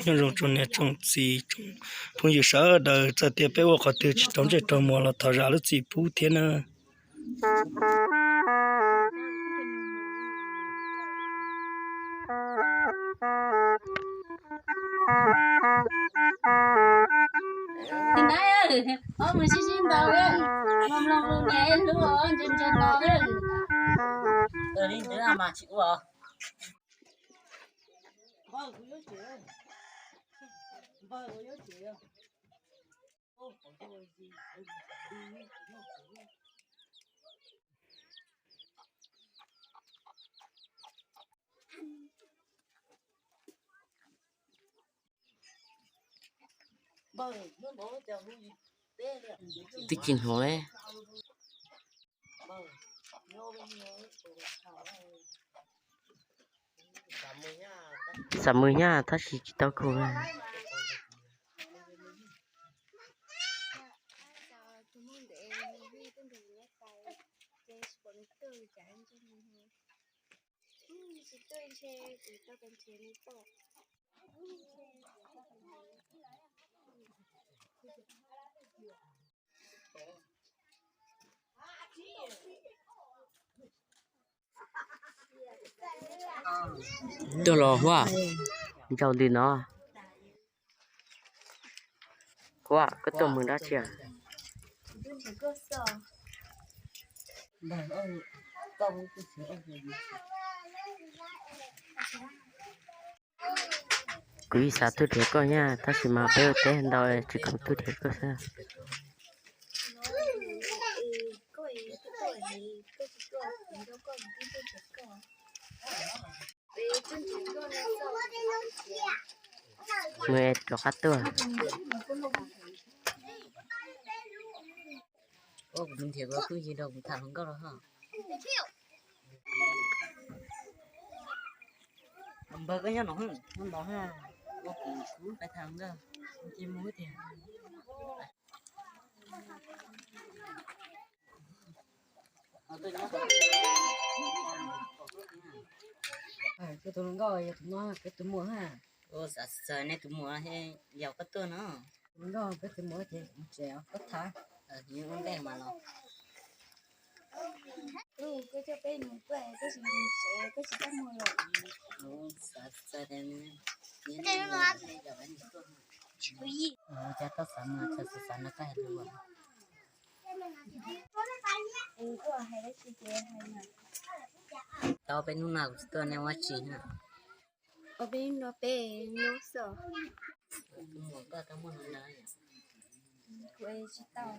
Nyob zoo tsoom niam tsoom txiv tsoom phooj ywg sawv daws, txawm tias peb ua qhov twg tsis raug ntsej raug muag los thov zam lub txim pub thiab na. Twb tsis hnov li. Xav mus nyab tab sis tsis tau kho. Tuaj los Huab, nrau ntws no. Huab, koj tuaj mus dab tsi? Kuv yeej xav tuaj nrhiav koj nyab tab sis mas peb ua teb ntau tsis khoom tuaj nrhiav koj xwb. Mus rov qab tuaj. Ua kuv nrhiav kuv phooj ywg rau kuv tham hluas nkauj los ho. Npawg koj nyob no, nyob no ha, ua kuv pab tham hluas nkauj, mus tiag. Koj tus hluas nkauj yog tus no, koj tus muam ha. Ua xav txog nej tus muam, yog koj tuaj no. Tus hluas nkauj, koj tus muam ces mus tsev, koj tham. Nyob ua ntej mas los. Koj coj peb mus tuaj, koj tsis mus tsev, koj tsis tau mus lawm. Xav txog tias, cas koj xav mus, xav xav no koj hais lus. Tau peb hnub no kuv tsis tuaj nej ua tsi na. Ua peb hnub no peb nyob xwb. Kuv tsis tau.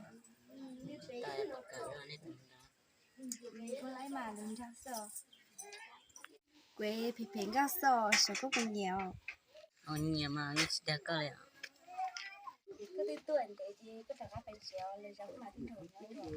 Kuv laib mas lus nrog xwb. Kuv phem phem nkauj xwb, xyov koj puas nyiam. Nyiam mas yeej tsis dag koj li. Koj twb tuaj ntev ces koj rov qab pem tsev, lwm zaus koj mam tuaj nrog kuv nyob.